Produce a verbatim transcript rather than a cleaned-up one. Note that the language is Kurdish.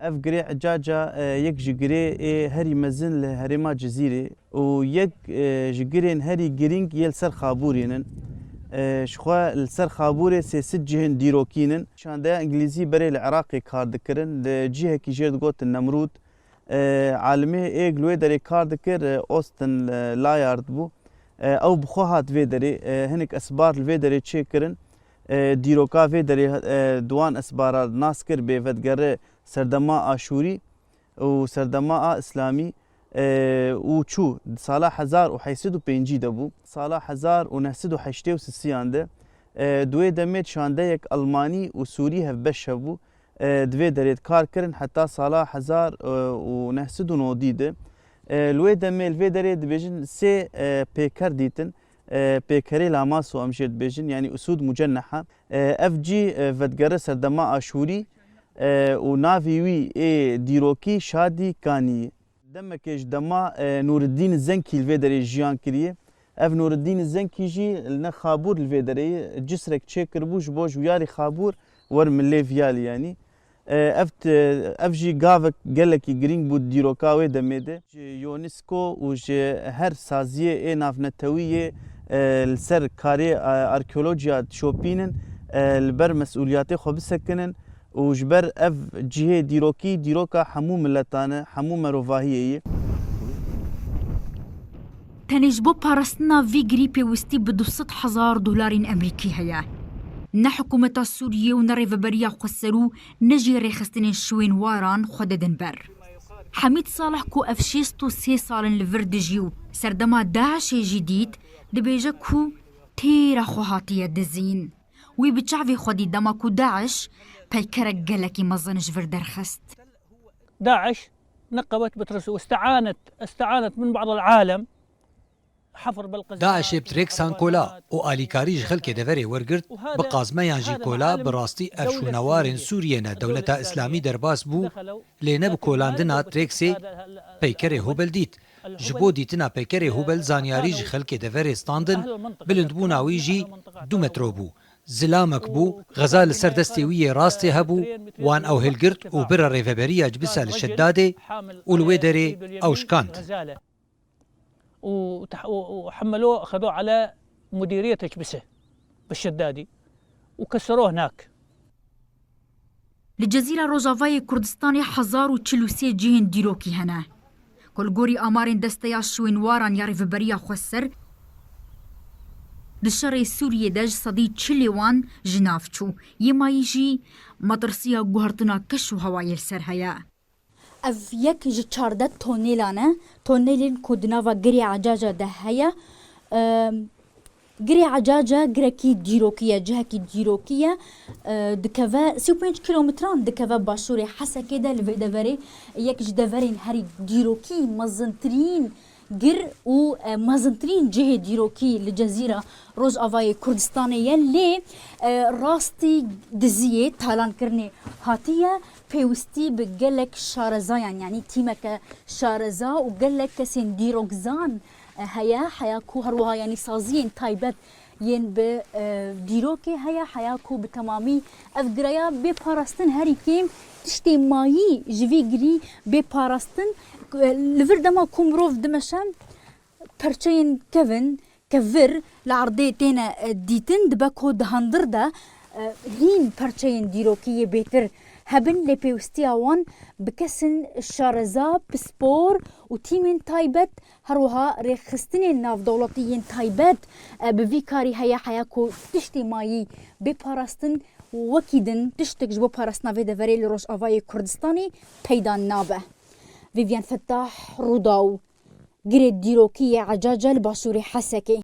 Ev girê Ecaca, e, yek ji girê ê herî mezin li herêma Cizîrê û yek, e, ji girên herî girîng yê li ser Xabûrê nin. E, ji xwe li ser Xabûrê sê sed cihên dîrokî nin. Şandeya Îngilîzî berê li Iraqê kar dikirin, li cihekî jê digotin Nemrûd. E, alimê ê li wê derê kar dikir, e, Austin, e, Layard bû. E, ew bi xwe hat vê derê, e, hinek esbar li vê derê çêkirin. E, dîroka vê derê, e, di wan esbara nas kir bê vedgere serdema Aşûrî û serdema a Îslamî, e, û çû. Di sala hezar û heşt sed û pêncî de bû. Sala hezar û neh sed û heştê û sisiyan de, e, di wê demê şandeyek Almanî û Sûrî hevbeş hebû. E, di vê derê kar kirin heta sala hezar û neh sed û nodî de. E, li wê demê, li vê derê dibêjin sê, e, pêker dîtin. E, pêkerê Lamaso em jê dibêjin, yanî Usûd Mucenneha. E, ev cî, e, vedgere serdema Aşûrî, e, û navê wî ê dîrokî Şadî Kanî. Demekê ji dema, e, Nûriddîn Zenkî li vê derê jiyan kiriye. Ev Nûriddîn Zenkî jî li ne Xabûr li vê derê ye. Cisrek çêkiribû ji bo ji wiyarî Xabûr wer milê viyalî yanî. E, ev t-, ev jî gavek gelekî girîng bû di dîroka wê demê de. Ji UNESCO û ji her saziyê ê navnetewî yê, e, li ser karê, e, arkeolojiya dişopînin, e, li ber mesûliyatê xwe bisekinin. Û ji ber ev cihê dîrokî, dîroka hemû miletan e, hemû merovahiyê ye. Tenê ji bo parastina vî girî pêwîstî bi du sed hezar dolarên Amerîkî heye. Ne hikûmeta Sûriyê û ne Rêveberiya Xweser û ne jî rêxistinên şiwên waran xwe didin ber. Hemîd Salih ku ev şêst û sê sal in li vir dijî û serdema DAIŞê jî dît, dibêje ku têra xwe hatiye dizîn. Wî bi çavê xwe dît dema ku DAIŞ peykerek gelekî mezin ji vir derxist. داعش نقبت بترس واستعانت استعانت من بعض العالم حفر بالقذافات. DAIŞê bi tirêksan kola û alîkarî ji xelkê deverê wergirt, bi qazmeyan jî kola. Bi rastî ev şûnewarên Sûriyê ne, dewleta Îslamî derbas bû, lê ne bi kolandina tirêksê peykerê Hubel dît. Ji bo dîtina peykerê Hubel zanyarî ji xelkê deverê standin, bilindbûna wî jî du metro bû. Zilamek bû, xeza li ser destê wî yê rastê hebû, wan ew hilgirt û bira rêveberiya Cibisa li Şedadê û li wê derê ew şikand. وتح- وحملوه اخذوه على مديرية تشبسه بالشدادي وكسروه هناك. Li Cezîra Rojavayê Kurdistanê hezar û çil û sê cihên dîrokî hene. Ku li gorî amarên Desteya Şiwênwaran ya Rêveberiya Xweser, di şerê Sûriyê de ji sedî çilê wan ji nav çû. Yê mayî jî metirsiya guhertina keş û hewayê li ser heye. Ev yek ji çardeh tonêlan e. Tonêlên ku di nava Girê Ecaca de heye. Em, Girê Ecaca girekî dîrokî ye, cihekî dîrokî ye. E, dikeve sî û pênc kîlometran dikeve başûrê Hesekê de, li vê deverê yek ji deverên herî dîrokî, mezintirîn gir û, e, mezintirîn cihê dîrokî li Cezîra Rojavayê Kurdistanê ye. Lê, e, rastî diziyê, talankirinê hatiye pêwistî bi gelek şarezayan, yanî tîmeke şareza û gelek kesên dîrokzan, e, heye, heya ku her wiha, yanî saziyên taybet yên bi, e, dîrokê heye, heya ku bi temamî ev gireya bê parastin, herî kêm tiştê mayî ji vî girî bê parastin. E, li vir dema ku mirov dimeşe, perçeyên kevin, kevir li erdê têne, e, dîtin, dibe ku di hundir de, e, hîn perçeyên dîrokî yê bêtir hebin, lê pêwistiya wan bi kesên şareza, pispor û tîmên taybet, her wiha rêxistinên navdewletî yên taybet, e, bi vî karî heye, heya ku tiştê mayî bê parastin, wekî din tiştek ji bo parastina vê deverê li Rojavayê Kurdistanê peyda nabe. Vîvyen Fettah, Rûdaw. Girê dîrokî yê Ecaca li başûrê Hesekê.